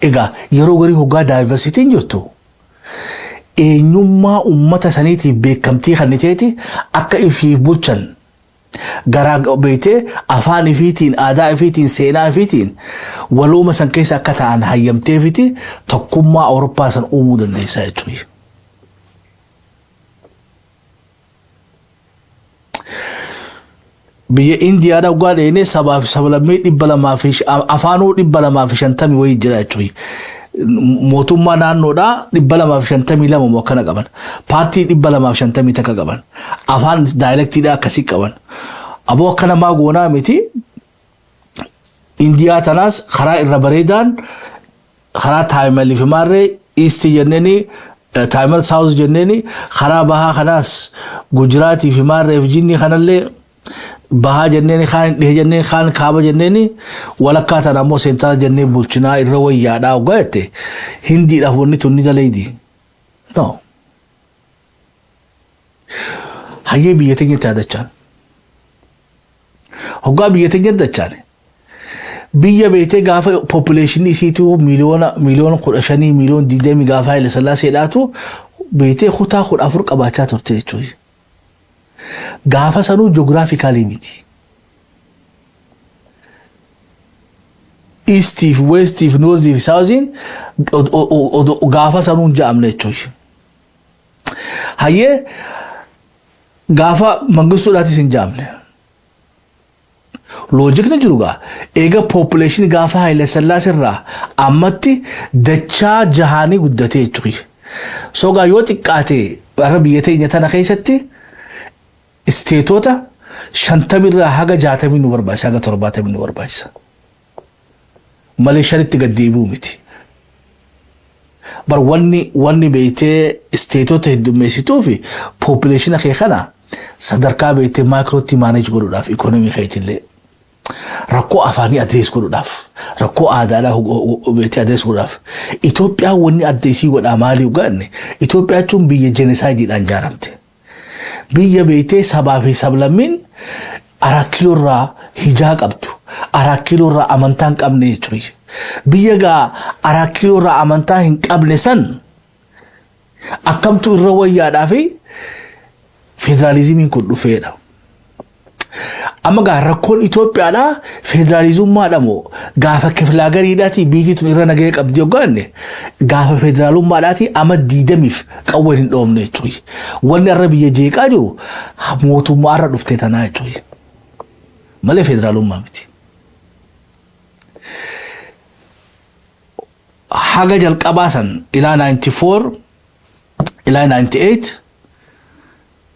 Egaa yeroo garii hoggaa diversityn jirtu, eenyummaa uummata saniitiif beekamtii kenniteeti akka ifiif bulchan, garaa beektee, afaan ifiitiin, aadaa ifiitiin, seenaa ifiitiin walooma san keessa akka ta'an hayyamteefiti tokkummaa Awurooppaa san uumuu dandeessaa jechuudha. Biyya Indiyaadhaa dhugaa dheenee sabaa fi sablammii 200 fi afaanuu 250 wayii jira jechuudha. Mootummaa naannoodhaa 252 moo akkana qaban. Paartii 251 qaban. Afaan dialectiidhaa akkasii qaban. Aboo, akka namaa goonaa miti. Indiyaa tanaas karaa irra bareedaan karaa Taayimalii fi maarree East jenneeni, Taayimal South jenneeni, karaa bahaa kanaas Gujiraatii fi maarree fi jinnii kanallee bahaa jenneeni, kaan dhihe jenneeni, kaan kaaba jenneeni, walakkaa tana ammoo central jennee bulchinaa irra wayyaadhaa hoggaa jette, Hindiidhaaf wanni tun ni daleeydi. No. Hayyee, biyya teenyatti yaadachaan. Hoggaa biyya teenyatti dachaan, biyya beetee gaafa population isiitu miiliyoona 15, miiliyoona 20 gaafa Haile Sillaaseedhaatu beetee kutaa 14 qabaachaa turte jechuudha. Gaafa sanuu geographically miti. Eastiif, Westiif, Northiif, Southiin gaafa sanuu hin ja'amne jechuudha. Hayyee, gaafa Mangistuudhaatis hin ja'amne. Logicni jiru gaa eega population gaafa Haile Sillaasee irraa ammatti dachaa jahaanii guddatee jechuudha. So gaa yoo xiqqaate bara biyya teenya tana keessatti stateota 50rraa haga 60 nu barbaachisa, haga 70 nu barbaachisa. Malee shanitti gad deebi'u miti. Bar wanni beektee stateota heddummeessituu fi populationa kee kana sadarkaa beektee microtti manage godhuudhaaf, economy keetillee, rakkoo afaanii address godhuudhaaf, rakkoo aadaadhaa beektee address godhuudhaaf. Itoophiyaan wanni adda isii godhaa maalii gaanne? Itoophiyaa jechuun biyya genocideiidhaan ijaaramte. Biyya beektee sabaa fi sablammiin Araa Kiiloo irraa hijaa qabdu. Araa Kiiloo irraa amantaa hin qabne jechuudha. Biyya gaa Araa Kiiloo irraa amantaa hin qabne san akkamtu irra wayyaadhaa fi federaalizimiin kun dhufeedha. Amma gaa rakkoon Itoophiyaadhaa federaalizummaadha moo gaafa kifilaagariidhaati biyyi tun irra nagaya qabdi hoggaanne, gaafa federaalummaadhaati ama 20f qawween hin dhoofne jechuudha. Wanni har'a biyya jeeqaa jiru mootummaa har'a dhuftee tanaa jechuudha. Malee federaalummaa miti. Haga jalqabaa san ilaa 94, ilaa 98,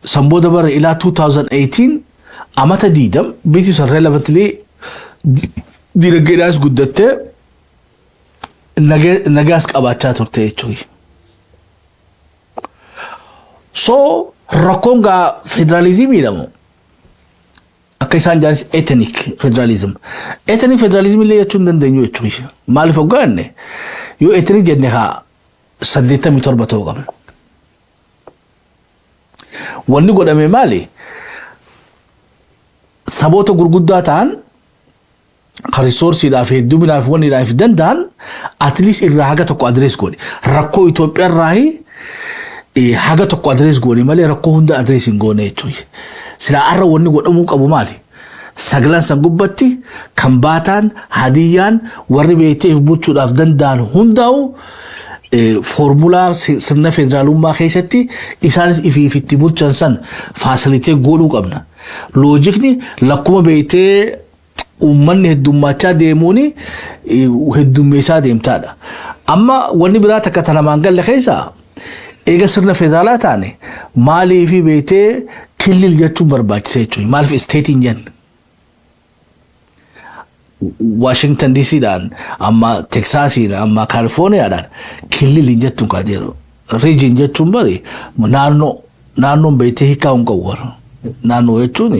san booda bara ilaa 2018, amata 20 biyyi sun relevantly dinagdeedhaas guddattee nagaas qabaachaa turte jechuudha. So rakkoon gaa federaalizimii jedhamu akka isaan jaanis ethnic federalism. Ethnic federalism illee jechuu hin dandeenyu jechuudha. Maaliif hoggaanne, yoo ethnic jenne haa 87 ta'uu qabna. Wanni godhame maali? Saboota gurguddaa ta'an kan resourceiidhaaf, hedduminaaf, wanniidhaaf danda'an at least irraa haga tokko address godhe. Rakkoo Itoophiyaa irraa haga tokko address goone malee rakkoo hunda address hin goone jechuudha. Silaa har'a wanni godhamuu qabu maali? Sagalan san gubbatti kan baataan hadiyyaan warri beekteef bulchuudhaaf danda'an hundaa'u formula sirna federaalummaa keessatti isaanis ifiif itti bulchan san facilitate godhuu qabna. Logicni lakkuma beektee uummanni heddummaachaa deemuun heddummeessaa deemtaadha. Amma wanni biraa takka tanamaan galle keessa, eega sirna federaalaa taane maaliif beektee killil jechuun barbaachisa jechuudha. Maaliif stateiin jenne? Washington DCdhaan, amma Texasiin, amma Californiadhaan killiliin jettuun kaadeeru. Region jechuun bari naannoo, naannoon beektee hiikaa hin qabu bara. Naannoo jechuun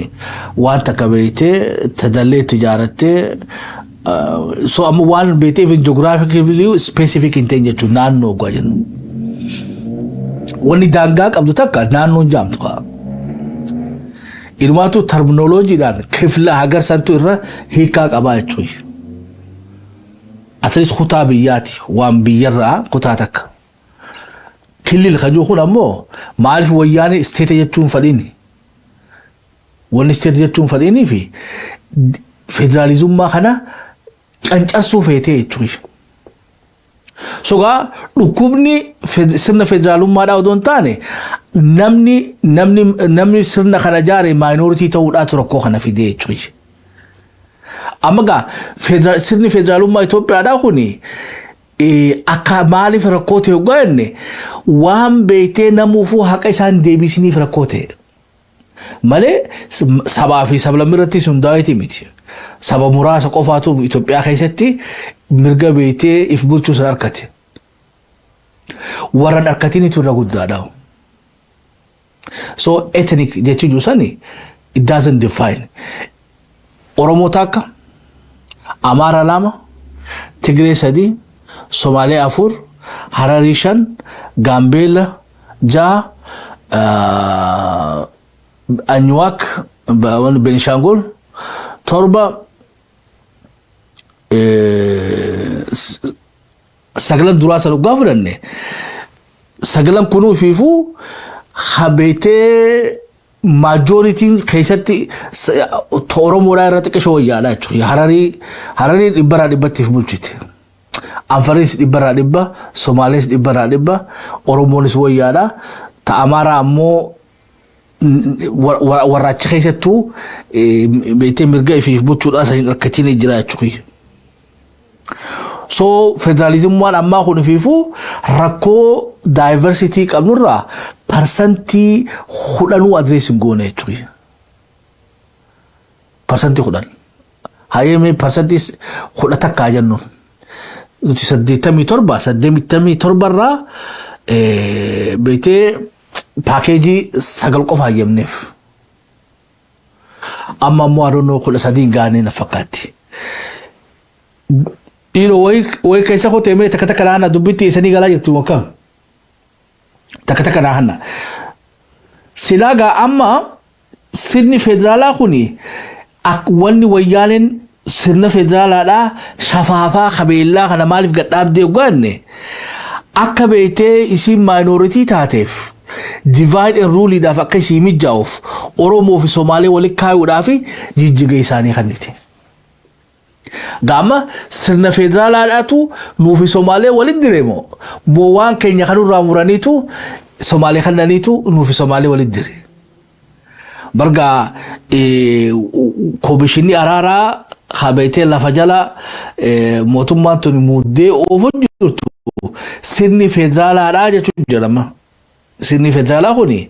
waan takka beektee tadallee itti ijaarattee, so amma waan beektee even geographically specific hin ta'in jechuun naannoo gwa jennu. Wanni daangaa qabdu takka naannoon jaamtu ka'a. Inumaatu terminologydhaan kifla hagar santu irra hiikaa qabaa jechuudha. At least kutaa biyyaati, waan biyyarraa kutaa takka. Kilil kan jiru kun ammoo maaliif Wayyaanee state jechuun fadhiini? Wanni state jechuun fadhiinii fi federaalizummaa kana qancarsuu feetee jechuudha. Sogaa dhukkubni sirna federaalummaadhaa odoo hin taane, namni sirna kana jaare minority ta'uudhaatu rakkoo kana fidee jechuudha. Amma gaa sirni federaalummaa Itoophiyaadhaa kuni akka maaliif rakkoo ta'e hoggaa jenne, waan beektee namuufuu haqa isaan deebisiniif rakkoo ta'e. Malee sabaa fi sablammii irratti hundaa'eeti miti. Saba muraasa qofaatu Itoophiyaa keessatti mirga beektee if bulchuu san harkate. Warran harkatinitu irra guddaadha. So ethnic jechuun sani it doesn't define. Oromoo takka, Amaara lama, Tigree sadi, Somaalee afur, Hararii shan, Gaambeela jaha, Anyuwaak, Benishangul torba, sagalan duraa san dhugaa fudhanne, sagalan kunuu fiifuu habeetee majorityn keessatti Oromoodhaa irra xiqqishoo wayyaadha jechuudha. Hararii dhibbarraa dhibbattiif bulchite. Anfariis dhibbarraa dhibba, Somaalees dhibbarraa dhibba, Oromoonis wayyaadha. Ta Amaaraa ammoo warra achi keessattuu beektee mirga ifiif bulchuudhaa san rakkatiin jira jechuudha. So federaalizimmaan ammaa kun ifiifuu rakkoo diversity qabnurraa 10% address hin goone jechuudha. 10%. Hayyee, 11% jennu. Nuti 87, 87rraa beektee package sagal qofa hayyamneef. Amma ammoo adoonoo 13 hin gaane na fakkaatti. Dhiiroo wayi keessa kotee mee takka takka naanna dubbitti isanii galaa jirtu makam. Takka takka naanna. Silaa gaa amma sirni federaalaa kuni wanni Wayyaaneen sirna federaalaadhaa shafaafaa kabeellaa kana maaliif gadhaabdee goanne, akka beektee isiin minority taateef divide and ruleidhaaf akka isii mijaa'uuf Oromoo fi Somaalee walitti kaayuudhaaf jijjiga isaanii kennite. Gaama sirna federaalaadhaatu nuufi Somaalee walitti dire moo waan keenya kanurraa muraniitu Somaalee kannaniitu nuufi Somaalee walitti dire? Barga koomishinni araaraa habeetee lafa jala mootummaan tun muddee oofu jirtu sirni federaalaadhaa jechuun jedhama. Sirni federaalaa kuni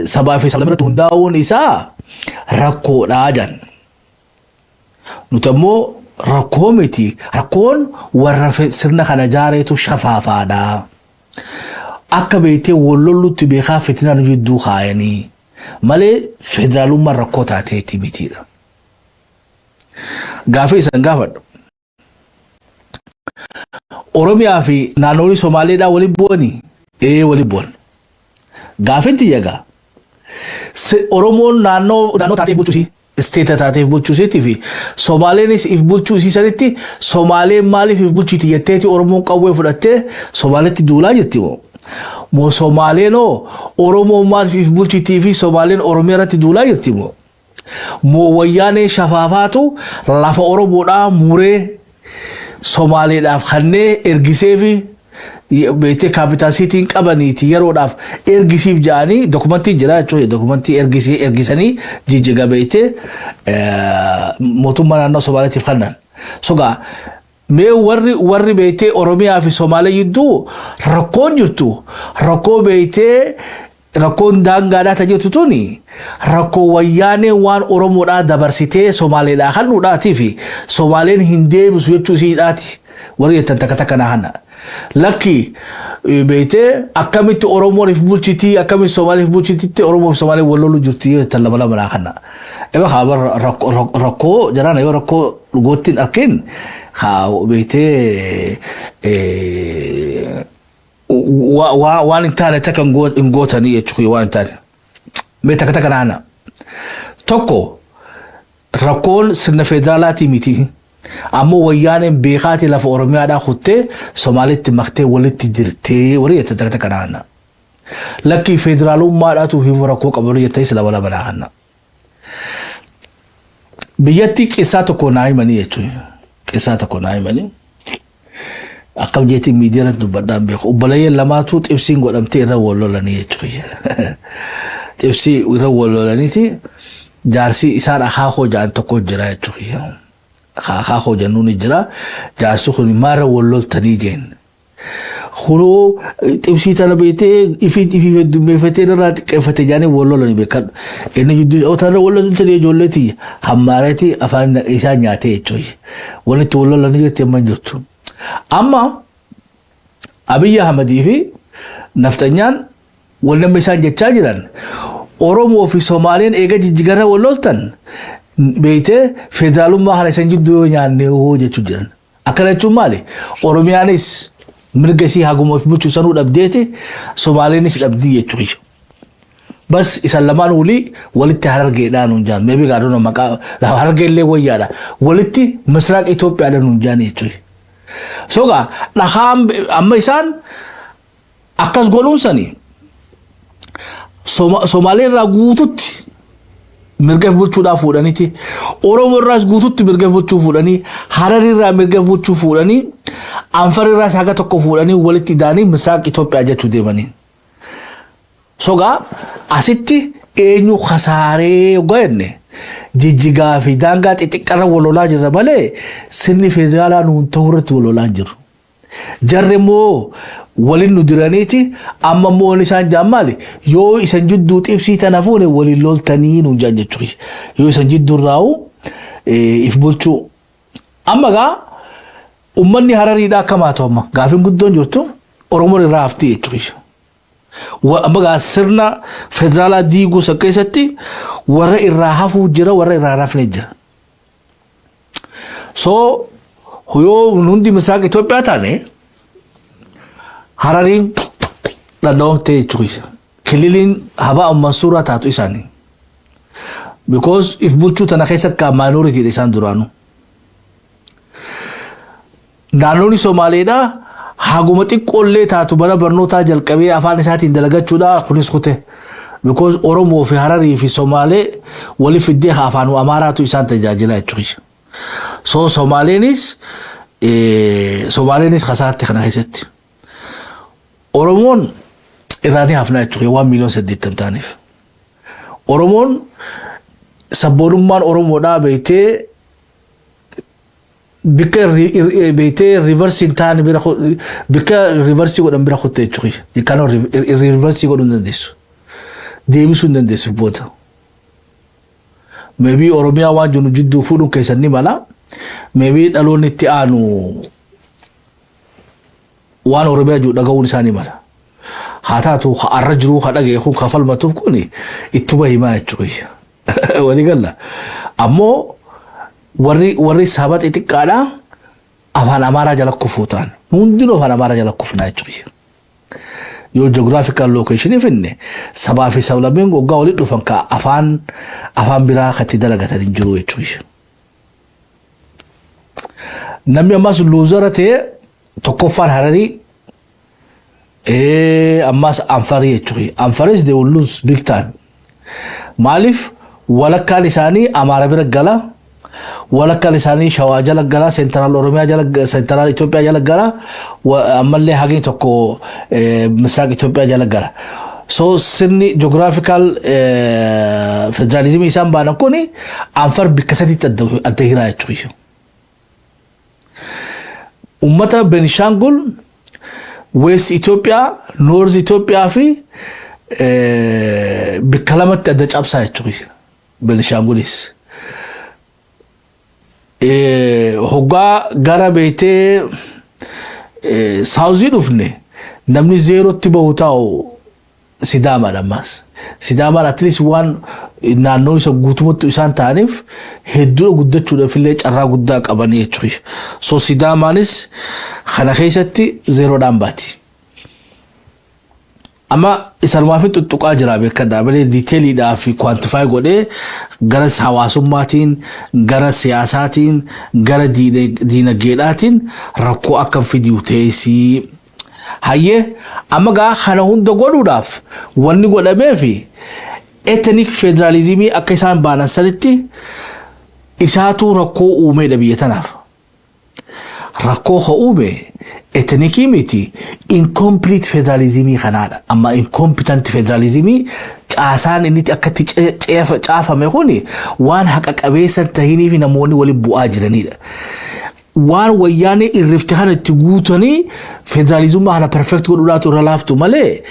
sabaa fi sablamii irratti hundaa'uun isaa rakkoodhaa jedhan. Nuti ammoo rakkoo miti. Rakkoon warra sirna kana jaareetu shafaafaadha. Akka beektee wal lollutti beekaa fitinaan jidduu kaayanii malee federaalummaan rakkoo taateeti mitiidha. Gaafii isan gaafadhu. Oromiyaa fi naannolee Somaaleedhaa waliin bu'anii? Ee, waliin bu'an. Gaafiin tiyya gaa. Oromoon naannoo taateef bulchuu, state taateef bulchuu isiitii fi Somaaleenis if bulchuu isii sanitti, Somaaleen maaliif if bulchiti jetteeti Oromoon qawwee fudhattee Somaaleetti duulaa jirti moo? Moo Somaaleenoo Oromoon maaliif if bulchitii fi Somaaleen Oromiyaa irratti duulaa jirti moo? Moo Wayyaanee shafaafaatu lafa Oromoodhaa muree Somaaleedhaaf kannee ergisee fi beektee capital cityn qabaniiti yeroodhaaf ergisiif jedhanii dokumentiin jira jechuudha. Dokumentii ergisii ergisanii jijjiga beektee mootummaa naannoo Somaaleetiif kennan. Sogaa mee warri beektee Oromiyaa fi Somaalee gidduu rakkoon jirtu, rakkoo beektee rakkoon daangaadhaa ta jirtu tuni, rakkoo Wayyaanee waan Oromoodhaa dabarsitee Somaaleedhaa kennuudhaatii fi Somaaleen hin deebisu jechuu isiidhaati warri jettan takka takka naa hanna. Lakki, beektee akkamitti Oromoon if bulchitii, akkamitti Somaalee if bulchititti Oromoo fi Somaaleen wal loluu jirti jettan lama lama naa hanna. Eba haa rakkoo jarana yoo rakkoo dhugootti hin arkin haa beektee waan hin taane takka hin gootanii jechuudha, waan hin taane. Mee takka takka naana. Tokko, rakkoon sirna federaalaatii miti. Ammoo Wayyaaneen beekaati lafa Oromiyaadhaa kuttee Somaalitti maktee walitti jirtee warri jette takka takka naanna. Lakkii, federaalummaadhaatu fi rakkoo qabu warri jettanis lama lama naanna. Biyyatti qissaa tokko naa himanii jechuudha. Qissaa tokko naa himanii. Akkam jeetii miidiyaa irratti dubbadhaan beeku. Obboleeyyan lamaatu xibsiin godhamtee irra wal lolanii jechuudha. Xibsii irra wal lolaniiti jaarsi isaan akaakoo ja'an tokko jira jechuudha. Akaakoo jennuun ni jira. Jaarsi kun maarra wal loltanii jeen. Kunoo xibsii tana beektee ifii ifii heddummeeffatee irraa xiqqeeffate jaanii wal lolanii beekadhu. Inni jidduu tanarra wal loltanii ijoollee tiyya hammaareeti afaan isaa nyaatee jechuudha. Walitti wal lolanii jirti amma hin jirtu. Amma Abiyyi Ahmadii fi nafxanyaan wal nama isaan jechaa jiran, Oromoo fi Somaaleen eega jijjigarra wal loltan beektee federaalummaa kana isan jidduu yoo nyaanne hoo jechuu jiran. Akkana jechuun maali? Oromiyaanis mirga isii haguma of bulchuu sanuu dhabdeeti, Somaaleenis dhabdii jechuudha. Bas isan lamaan walii walitti Harargeedhaa nuun jaan. Maybe gaadona maqaa Harargee illee wayyaadha. Walitti Misraaq Itoophiyaadha nuun jaan jechuudha. Sogaa dhakaan amma isaan akkas godhuun sani Somaalee irraa guututti mirga bulchuudhaaf fuudhaniiti. Oromoo irraas guututti mirga bulchuu fuudhanii, Harar irraa mirga bulchuu fuudhanii, Anfar irraas haga tokko fuudhanii walitti daanii Misraaq Itoophiyaa jechuu deemanii. Sogaa asitti eenyu kasaaree yoggaa jenne, Jijjigaa fi daangaa xixiqqarra wal lolaa jirra malee sirni federaalaa nuun ta'uu irratti wal lolaa hin jiru. Jarri immoo waliin nu diraniiti. Amma immoo wanni isaan jaan maali? Yoo isan jidduu xibsii tana fuune waliin loltanii nuun jaan jechuudha. Yoo isan jidduu irraa'u if bulchuu. Amma gaa uummanni Harariidhaa akkam haa ta'u, amma gaafiin guddoon jirtu Oromoon irraa haftii jechuudha. Amma gaa sirna federaalaa diiguu san keessatti warra irraa hafuu jira, warra irraa hin hafne jira. So yoo hundi Misraaq Itoophiyaa taane Harariin dhandhamamtee jechuudha. Kililiin habaa Mansuuraa taatu isaanii. Because if bulchuu tana keessa akka minority isaan duraanuu. Naannoon Somaaleedhaa haguma xiqqoollee taatu bara barnootaa jalqabee afaan isaatiin dalagachuudha kunis kute. Because Oromoo fi Hararii fi Somaalee wali fiddee afaan Amaaraatu isaan tajaajila jechuudha. So Somaaleenis kasaatti kana keessatti. Oromoon irraa ni hafna jechuudha waan miiliyoon 80 ta'aniif. Oromoon sabboonummaan Oromoodhaa beektee bikka beektee reverse hin taane bira, bikka reverse godhan bira kutte jechuudha. Kan reverse godhuu hin dandeessu. Deebisuu hin dandeessu booda. Maybe Oromiyaa waan jiru jidduu fuudhuun keessan ni mala. Maybe dhaloonni itti aanu waan Oromiyaa jiru dhaga'uun isaa ni mala. Haa taatu, har'a jiruu ka dhaga'e kun kafalmatuuf kun ittuma himaa jechuudha. Walii galla. Ammoo warri saba xixiqqaadhaa afaan Amaaraa jala kufuu ta'an. Hundinuu afaan Amaaraa jala kufnaa jechuudha. Yoo geographical location finne, sabaa fi sablammiin waggaa walitti dhufan ka afaan biraa katti dalagatan hin jiru jechuudha. Namni ammas loser ta'e tokkoffaan Hararii, ammas Anfarii jechuudha. Anfaris they will lose big time. Maaliif? Walakkaan isaanii Amaara bira gala. Walakkaan isaanii Shawaa jala gala, Central Oromiyaa jala, Central Itoophiyaa jala gala, ammallee hagni tokko Misraaq Itoophiyaa jala gala. So sirni geographical federalismii isaan baanan kuni Anfar bikka sadiitti adda hiraa jechuudha. Ummata Benishangul, West Itoophiyaa, North Itoophiyaa fi bikka lamatti adda cabsaa jechuudha. Benishangulis. Hoggaa gara beektee Southii dhufne, namni zerotti bahu taa'u Sidaamaadha ammas. Sidaamaan at least waan naannoo isa guutumatti isaan ta'aniif hedduu guddachuudhaaf illee carraa guddaa qabanii jechuudha. So Sidaamaanis kana keessatti zerodhaan baati. Amma isanumaaf tuttuqaa jira beekadhaa malee, detailiidhaa fi quantify godhee gara hawaasummaatiin, gara siyaasaatiin, gara diinagdeedhaatiin rakkoo akkam fidiu teessii. Hayyee, amma gaa kana hunda godhuudhaaf wanni godhamee fi ethnic federalismii akka isaan baanan sanitti isaatu rakkoo uumeedha biyya tanaaf. Rakkoo ka uume ethnicii miti, incomplete federalismii kanaadha. Amma incompetent federalismii caasaan inni akkatti caafame kuni waan haqa qabeessa tahiniif namoonni waliin bu'aa jiranidha. Waan Wayyaanee irrifte kana itti guutanii federaalizummaa kana perfect godhuudhaatu irra laaftu malee,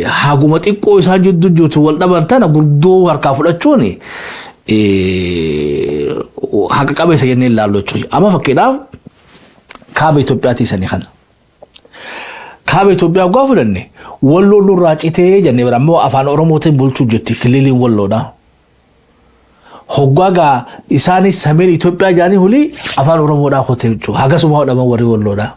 haguma xiqqoo isaan jidduu jirtu wal dhaban tana guddoo harkaa fudhachuun haqa qabeessa jennee ilaallu jechuudha. Amma fakkiidhaaf kaaba Itoophiyaa sanii kana. Kaaba Itoophiyaa gaafa fudhanne, Walloon nurraa citee jennee bira ammoo Afaan Oromootiin bulchuu jetti kililiin Walloodha. Hoggaa gaa isaanis Sameen Itoophiyaa jaanii hulii Afaan Oromoodhaa kotee jechuudha. Hagasuma hodhaman warri Walloodha.